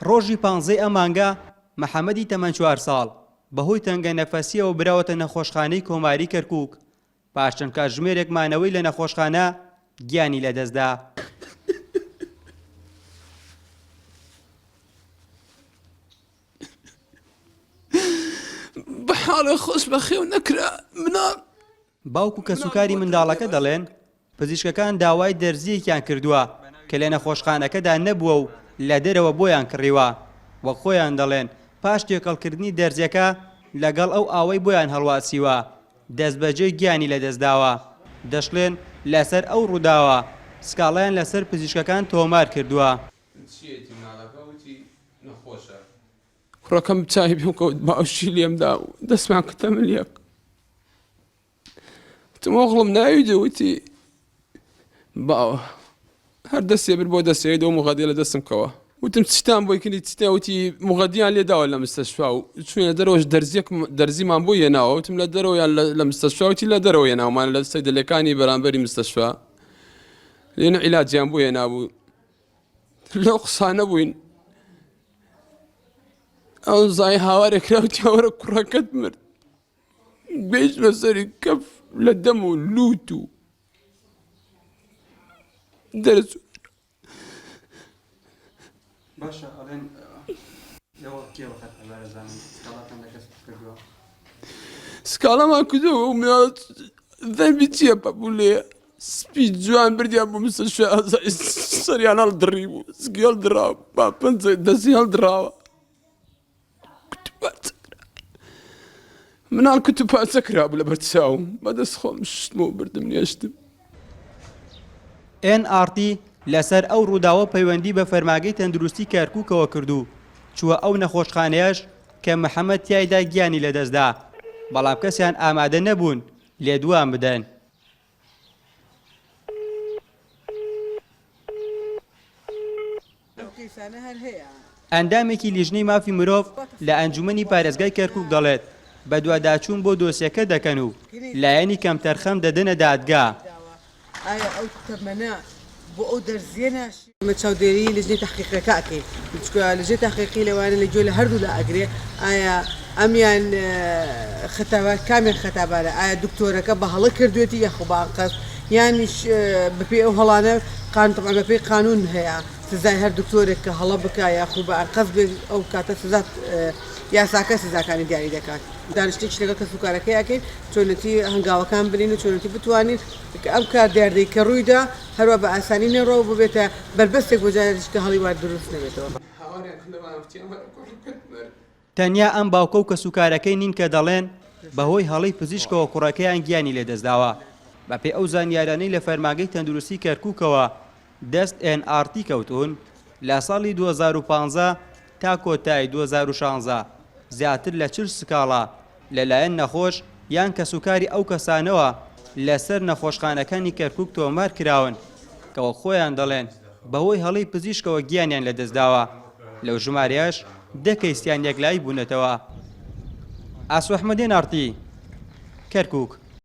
ڕۆژی پانزەی ئەم مانگە محەمەدی تەمەن چوار ساڵ بەهۆی تەنگە نەفەسییەوە براوەتە نەخۆشخانەی کۆماری کەرکوک، پاش چەند کاتژمێرێک مانەوەی لە نەخۆشخانە گیانی لەدەستدا. بە حاڵێ خۆش بەخێو نەکرا مناڵ. باوک و کەسوکاری منداڵەکە دەڵێن، پزیشکەکان داوای دەرزییەکیان کردووە کە لە نەخۆشخانەکەدا نەبووە و لە دەرەوە بۆیان کڕیوە، وەک خۆیان دەڵێن پاش تێکەڵکردنی دەرزییەکە لەگەڵ ئەو ئاوەی بۆیان هەڵواسیوە دەستبەجێ گیانی لەدەستداوە، دەشڵێن لەسەر ئەو ڕووداوە سکاڵایان لەسەر پزیشکەکان تۆمارکردووە. چیەتی مناڵەکە وتی نەخۆشە. کوڕەکەم چاوی پێم کەوت باوشی لێم دا و دەستمان کردە مل یەک. وتم ئۆغڵم ناوی دێ وتی باوە هەر دەستێ بر بۆ دەستێ دۆ مغەدی لە دەستم کەوە. وتم چیتان بۆی کردی چیتان وتی مغەدیان لێ داوە لە مستەشفا و چوینە دەرەوەش دەرزیەک دەرزیمان بۆ هێناوە وتم لە دەرەوە یان لە مستەشفا وتی لە دەرەوە هێناومان لە سەیدەلەکانی بەرامبەری مستەشفا لێن عیلاجیان بۆ هێنابوو لەو قسانە بووین ئەو زای هاوارێک کرا وتی وەرە کوڕەکەت مرد گەیشتمە سەری کەف لە دەم و لوت و دەرچوو. باشە ئەڵێن ئێوە کێوە خەتابارەزانن سکاڵاتان لە کەس کردووە؟ سکاڵامان کردووە و مناڵ زەنبی چییە پەپولەیە سپی جوان بردیان بۆ مستەشفی ئازای سەریان هەڵدڕی بوو سکی هەڵدڕا با پەنجە دەستی هەڵدڕاوە مناڵ کت و پارچە کرابوو لەبەر چاوم بەدەست خۆم شتمەوە بردم نێشتم. ئێن ئاڕ تی لەسەر ئەو ڕووداوە پەیوەندی بە فەرمانگەی تەندروستی کەرکوکەوە کرد و چووە ئەو نەخۆشخانەیەش کە محەمەد تیایدا گیانی لەدەستدا، بەڵام کەسیان ئامادە نەبوون لێدوان بدەن. ئەندامێکی لیژنەی مافی مرۆڤ لە ئەنجومەنی پارێزگای کەرکوک دەڵێت، بەدواداچوون بۆ دۆسیەکە دەکەن و لایەنی کەمتەرخەم دەدەنە دادگا. ئایا ئەو تەمەنە بۆ ئەو دەرزیە ناشێ؟ ئێمە چاودێری لیژنەی تەحقیقەکە ئەکەین چونکە لیژنەی تەحقیقی لەوانە لە گوێ لە هەردوولا ئەگرێ ئایا ئەمیان خەتابار کامیان خەتابارە ئایا دکتۆرەکە بە هەڵە کردوێتی یاخۆ بە ئەنقەست یانیش بەپێی ئەو هەڵانە قان تەبعەن بەپێی قانون هەیە سزای هەر دکتۆرێک کە هەڵە بکا یاخو بە ئەنقەست بێت ئەو کاتە سزا یاساکە سزاکانی دیاری دەکات دانیشتنێکیش لەگەڵ کەسوکارەکەی ئەکەین چۆنێتی هەنگاوەکان بنین و چۆنێتی بتوانین کە ئەم کار دیاردەی کە ڕوویدا هەروا بە ئاسانی نەڕوا و ببێتە بەربەستێک بۆ جارێکیش کە هەڵی وا دروست نەبێتەوە. تەنیا ئەم باوکە و کەسوکارەکەی نین کە دەڵێن بەهۆی هەڵەی پزیشکەوە کوڕەکەیان گیانی لەدەستداوە، بەپێی ئەو زانیارانەی لە فەرمانگەی تەندروستی کەرکوکەوە دەست ئێن ئاڕ تی کەوتوون، لە ساڵی 2015 تا کۆتایی 2016 زیاتر لە 40 سکاڵا لەلایەن نەخۆش یان کەسوکاری ئەو کەسانەوە لەسەر نەخۆشخانەکانی کەرکوک تۆمار کراون کە وەک خۆیان دەڵێن بەهۆی هەڵەی پزیشکەوە گیانیان لەدەستداوە، لەو ژمارەیەش دە کەیسیان یەکلایی بوونەتەوە. ئاسۆ ئەحمەد، ئێن ئاڕ تی، کەرکوک.